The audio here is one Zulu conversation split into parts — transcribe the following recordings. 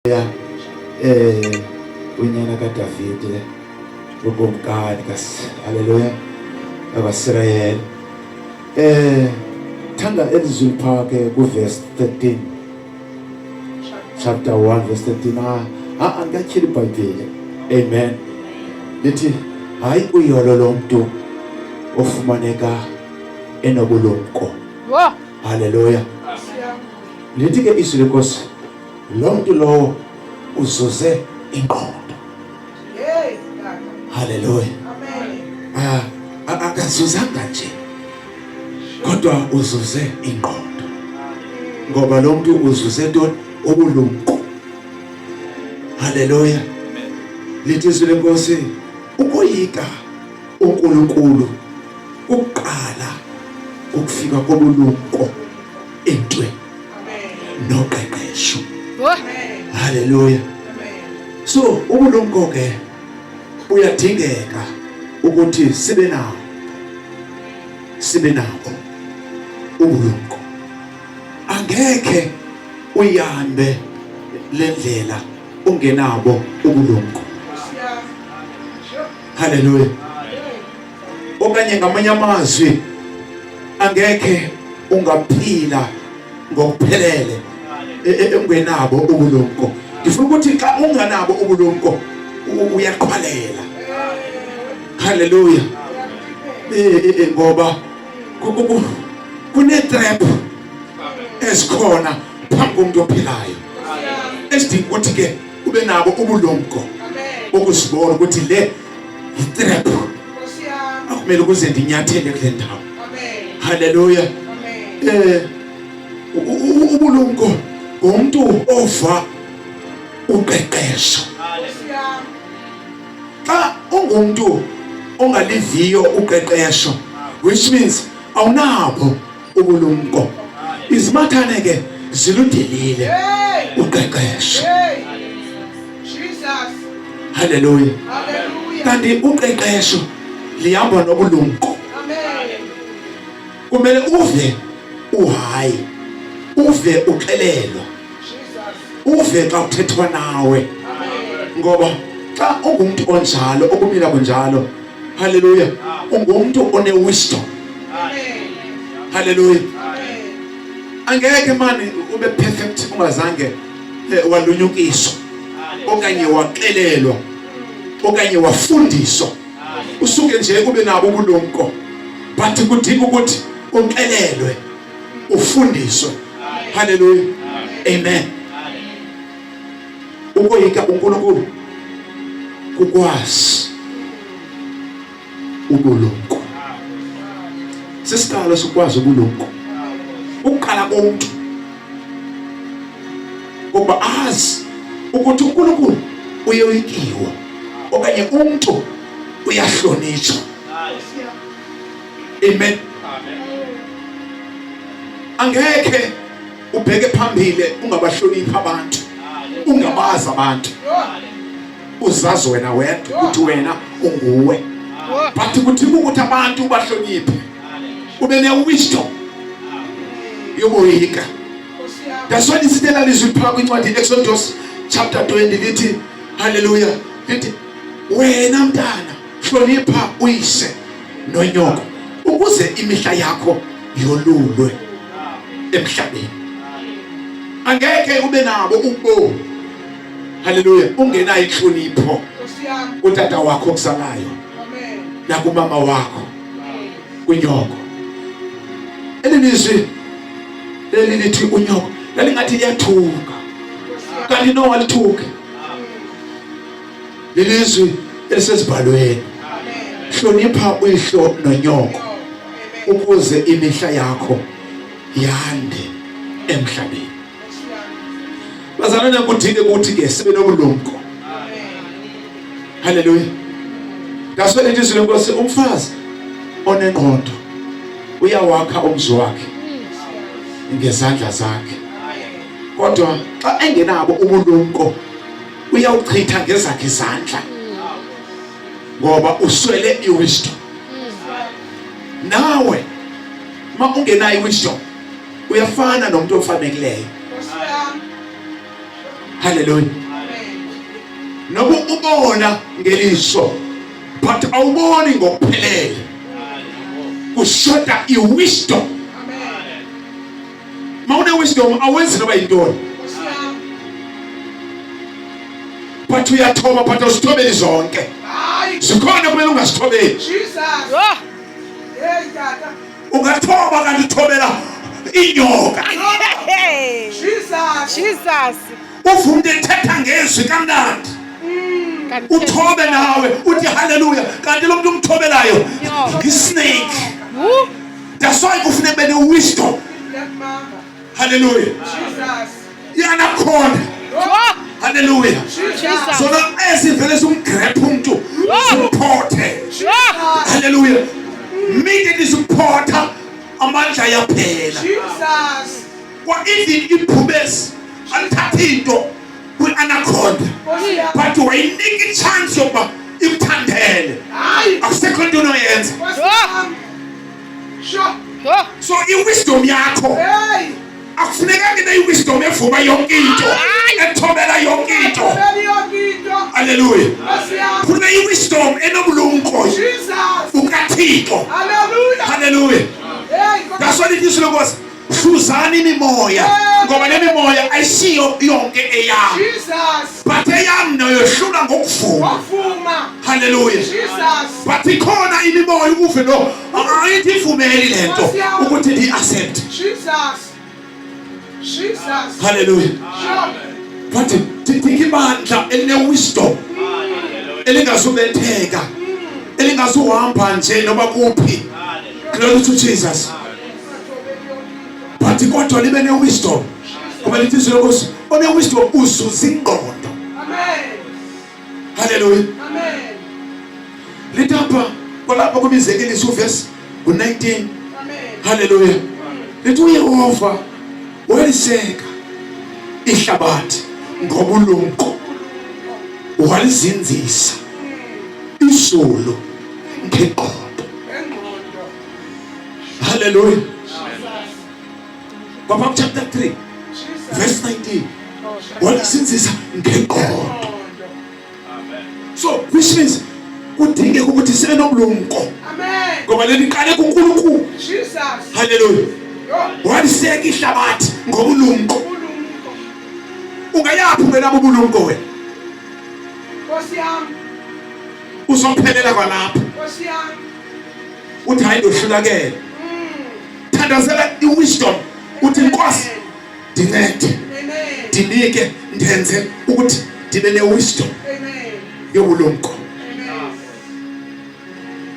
Ya unyana kaDavide ukumkani kas haleluya akwaSirayeli. Thanda elizwi phake ku verse 13, chapter 1 verse 13. Andikatyhili iBhayibhile. Amen. Lithi hayi uyolo lomntu ofumaneka enobulumko. Haleluya. Lithi ke izwi lenkosi, lo mntu lowo uzuze ingqondo. Haleluya. Ah, akazuzanga nje, kodwa uzuze ingqondo, ngoba lo mntu uzuze ntoni? Ubulumko. Haleluya. Lithi izwi lenkosi, ukoyika uNkulunkulu kuqala ukufika kobulumko entweni noqeqesho. Haleluya. So ubulumko ke uyadingeka ukuthi sibe nawo, sibe nabo ubulumko. Angekhe uyihambe lendlela ungenabo ubulumko. Haleluya. Okanye ngamanye amazwi, angekhe ungaphila ngokuphelele ungenabo ubulumko. Ngifuna ukuthi xa unganabo ubulumko uyaqhwalela. Haleluya. Ngoba kune-trap ezikhona phambi komuntu ophilayo esidinga ukuthi ke ube nabo ubulumko bokuzibona ukuthi le yi-trap, akumele ukuze ndinyathele kule ndawo. Haleluya. Ubulumko ngumntu ova uqeqesho. Xa ungumntu ongaliviyo uqeqesho, which means awunabo ubulumko. Izimathane ke ziludelile uqeqesho. Haleluya. Kanti uqeqesho lihamba nobulumko. Kumele uve uhayi, uve uxelelwa, uve xa kuthethwa nawe, ngoba xa ungumntu onjalo okumila kunjalo, haleluya, ungumntu one-wisdom. Haleluya. Angeke mani ube perfect ungazange walunyukiswa okanye waxelelwa okanye wafundiswa, usuke nje ube nabo ubulumko, but kudinga ukuthi uxelelwe, ufundiswe. Haleluya. Amen. Ukoyika uNkulunkulu kukwazi ubulumko, sisiqalo sokwazi ubulumko, ukuqala komuntu ngokuba azi ukuthi uNkulunkulu uyoyikiwa okanye umuntu uyahlonitshwa. Amen. Angeke ubheke phambili ungabahloniphi abantu, ungabazi abantu, uzazi wena wedwa ukuthi wena unguwe, but kudinga ukuthi abantu ubahloniphe, ube ne-wisdom yoboyika. That's why lithi lela lizwi phaa kwincwadi Exodus chapter 20, lithi, haleluya, lithi wena mntana hlonipha uyise nonyoko ukuze imihla yakho yolulwe emhlabeni. Angeke ube nabo ubomi, haleluya, ungenayo inhlonipho kutata wakho okusalayo nakumama wakho, kunyoko. Elilizwi leli lithi unyoko lalingathi liyathuka, kanti no, alithuki. Lelizwi elisezibhalweni, hlonipha uyihlo nonyoko ukuze imihla yakho yande emhlabeni. Bazalwane, kudinge ukuthi ke sibe nobulumko. Haleluya. That's why lithi izwi lenkosi, umfazi onengqondo uyawakha umzi wakhe ngezandla zakhe, kodwa xa engenabo ubulumko uyawuchitha ngezakhe izandla, ngoba uswele iwisdom. Nawe ma ungenayo iwisdom uyafana nomuntu ofanekileyo. Haleluya. Noba ubona ngeliso but awuboni ngokuphelele. Kushoda iwisdom. Mawune wisdom awenzi noba yintoni. But uyathoba but awusithobeli zonke. Zikhona kumele ungasithobeli. Jesus. Hey tata. Ungathoba kanti uthobela inyoka. Jesus. Jesus. Uva umuntu ethetha ngezwi kamnandi. Uthobe nawe uthi haleluya kanti lo muntu umthobelayo yi-snake. That's why kufuneka bene wisdom. Hallelujah. Jesus. I-anaconda. Hallelujah. Jesus. Sona esivele simgrephe umuntu simphothe. Hallelujah. Immediately simphotha amandla ayaphela. Jesus. Kwa even ibhubesi alithatha into kwi-anaconda. But wayinika i-chance yokuba imthandele. Akusekho into onoyenza. Sure. So i-wisdom yakho Hey. akufunekanga ibe i-wisdom evuma yonke into ethobela yonke into. Yonke into. Hallelujah. Nkosi yami. Kufuneka i-wisdom enobulumko Jesus. bukaThixo. Hallelujah. Hallelujah. Hey. Nkosi. That's what it is lenkosi. Hluzani imimoya ngoba le mimoya ayisiyo yonke eyam. Jesus. But eyam nayohlula ngokuvuma. Wakuvuma. Hallelujah. Jesus. But ikhona imimoya ukuve lo ayithi ivumeli lento ukuthi ndi accept. Jesus. Jesus. Hallelujah. Sure. But didinga ibandla eline wisdom elingazubetheka elingazuhamba nje noba kuphi. Glory to Jesus. But kodwa libe ne wisdom. Ngoba lithi izwi lenkosi one wisdom uzuza ingqondo. Amen. Hallelujah. Amen. Lithi apha kwalapha kwimizekeliso uvesi u-19. Amen. Hallelujah. Lithi uYehova waliseka ihlabathi ngobulumko walizinzisa izulu ngengqondo. Engqondo. Hallelujah. Kwapha chapter 3 Jesus. verse 19 walizinzisa ngengqondo. So which means kudingeka ukuthi sibe nobulumko Amen. ngoba leli qale kuNkulunkulu. Jesus. Hallelujah. Yo. Waliseka ihlabathi ngobulumko. Ubulumko. Ungayaphi ungenabo ubulumko wena? Nkosi yami. Uzophelela kwalapho. Nkosi yami. Uthi hayi ndohlulakele. Thandazela iwisdom. Uthi Nkosi ndincede. Amen. Ndinike ndenze ukuthi ndibe newisdom Amen. yobulumko. Amen.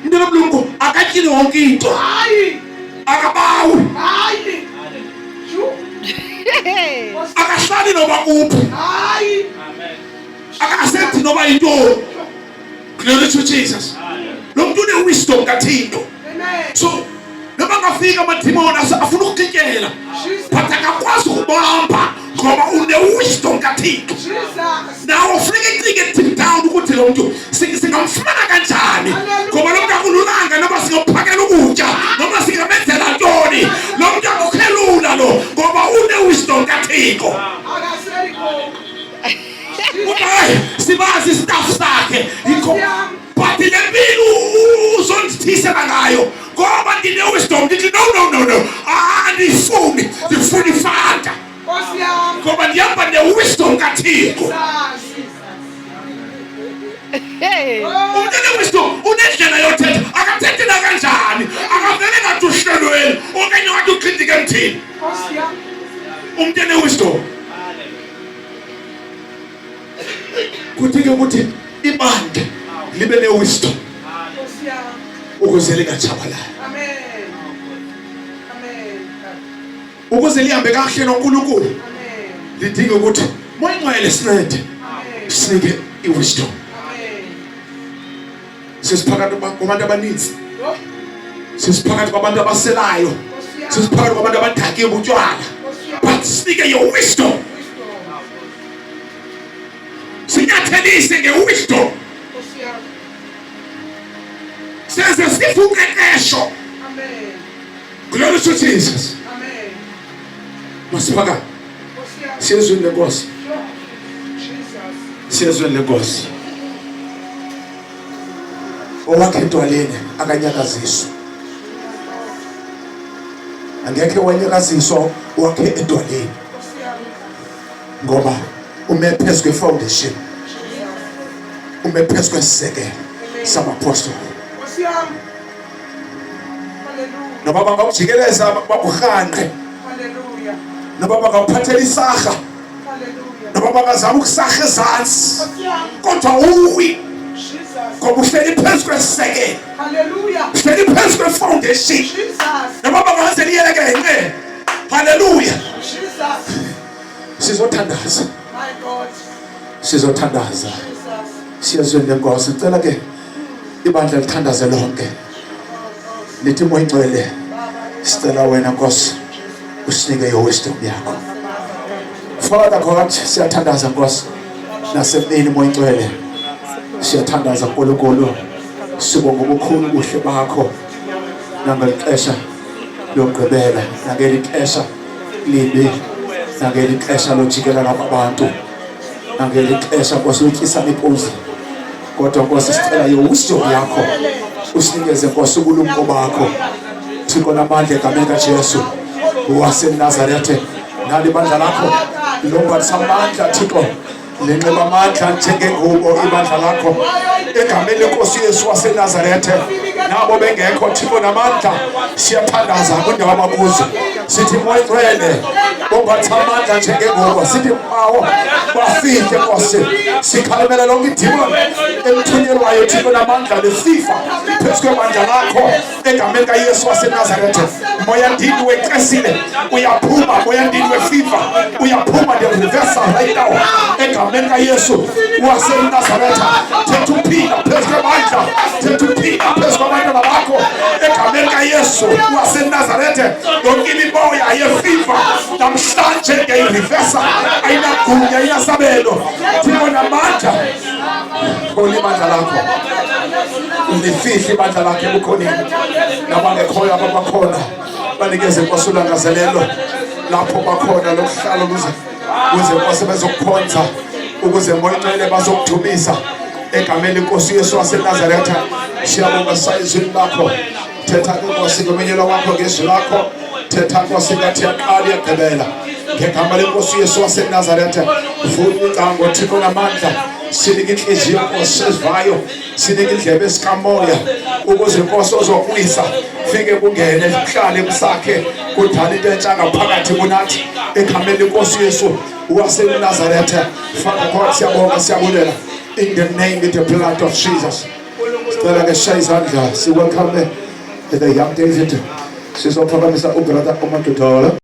Umuntu onobulumko akatyili yonke into. Hayi. Akabawi. Hayi. Shu. Akahlali noba kuphi. Hayi. Akasethi noba yintoni. Glory to Jesus. Lo muntu une-wisdom kaThixo. Amen. So noma ngafika amadimoni afuna ukukityela Jesus. but akakwazi ukubamba ngoba une-wisdom kaThixo. Jesus. Nawo funeka icinge deep down ukuthi lo muntu singamfumana kanjani ngoba lo muntu akululanga noma singamphakela ukutya noma singamenzela ntoni lo muntu akukhelula lo ngoba une-wisdom kaThixo. Akaseli coke. Uthi hayi sibazi istaff sakhe yikho but le mpilo uzondithisela ngayo ngoba ndine-wisdom ndithi no no no no andiyifuni ndifuna ifanta Nkosi yami. ngoba ndihamba ne-wisdom kaThixo. Jesus. Umuntu one-wisdom unendlela yothetha akathethi nakanjani akavele ngathi uhlelweni okanye ngathi uqhindike emthini. Nkosi yami. Umuntu one-wisdom kuthi ke ukuthi ibandla libe ne-wisdom Nkosi yami. ukuze lingatshabalali, Amen. Amen. ukuze lihambe kahle noNkulunkulu. Amen. Lidinga ukuthi Moya Ingcwele sincede, Amen. sinike i-wisdom. Amen. Sesiphakathi kwabantu abaninzi, Yo. sesiphakathi kwabantu abaselayo, Nkosi yami. sesiphakathi kwabantu abadakiwe butshwala, Nkosi yami. but sinike your wisdom, Wisdom. sinyathelise nge-wisdom, Nkosi yami. senze sife uqeqesho. Amen. Glory to Jesus. Amen. Masiphakame Nkosi yami. siyezwini lenkosi. Sure. Siyezweni lenkosi. Owakhe edwaleni akanyakaziswa. Angekhe wanyakaziswa wakhe edwaleni. Ngoba ume phezu kwe-foundation. Ume phezu kwesisekelo samapostoli. Noma bangakujikeleza bakuhanqe. Noma bangakuphathela isaha. Noma bangazama ukusaha ezansi. Kodwa uwi ngoba uhleli phezu kwesisekelo. Uhleli phezu kwe-foundation. Noma bangaze liyelekenqe. Haleluya. Sizothandaza. Sizothandaza. Siyezweni lenkosi. Cela ke ibandla lithandaze lonke. Lithi Moya Ingcwele sicela wena Nkosi usinike your wisdom yakho. Father God siyathandaza Nkosi nasemini Moya Ingcwele siyathandaza Nkulunkulu sibonga ubukhulu ubuhle bakho nangelixesha lokugqibela nangelixesha libi nangelixesha lojikela labantu nangelixesha Nkosi lotyisa imipuzi kodwa Nkosi sicela your wisdom yakho usinikeze Nkosi ubulumko bakho Thixo namandla egameni kaJesu waseNazarethe nali ibandla lakho lombatha amandla Thixo linxiba amandla njengengubo ibandla lakho egameni lenkosi Yesu waseNazarethe nabo bengekho Thixo namandla siyathandaza kwindawo abakuzo sithi Moya Oyingcwele bombatha amandla njengengubo sithi bawo bafike Nkosi sikhalimela lonke idimoni elithunyelwayo Thixo namandla lesifa phezu kwebandla lakho egameni kaYesu waseNazaretha moya ndini wexesile uyaphuma moya ndini wefiva uyaphuma the reversal right now egameni kaYesu waseNazaretha thetha uphila phezu kwebandla thetha uphila phezu kwabantwana bakho egameni kaYesu waseNazaretha yonke imimoya yefiva namhlanje ngiyayirivesa ayinagunya ayinasabelo Thixo namandla khona ibandla lakho ulifihle ibandla lakho ebukhoneni nabangekhoyo ababakhona banikeze nkosi ulangazelelo lapho bakhona lokuhlala ukuze ukuze nkosi bezokukhonza ukuze moya ingcwele bazokudumisa egameni lenkosi uYesu waseNazaretha siyabonga sayizwini lakho thetha ke nkosi ngomenyelwa wakho ngezwi lakho thetha nkosi ngathi yaqala iyagqibela ngegama lenkosi uYesu waseNazaretha vula imicango Thixo namandla sinike inhliziyo nkosi ezivayo sinike indlebe esikamoya ukuze inkosi ozokuwisa fike kungene kuhlale kusakhe kudala into entsha ngaphakathi kunathi egameni lenkosi uYesu waseNazaretha Father God siyabonga siyabulela in the name and the blood of Jesus Sicela ke shaya izandla si welcome the young David. Sizophakamisa ubrother uMadodola.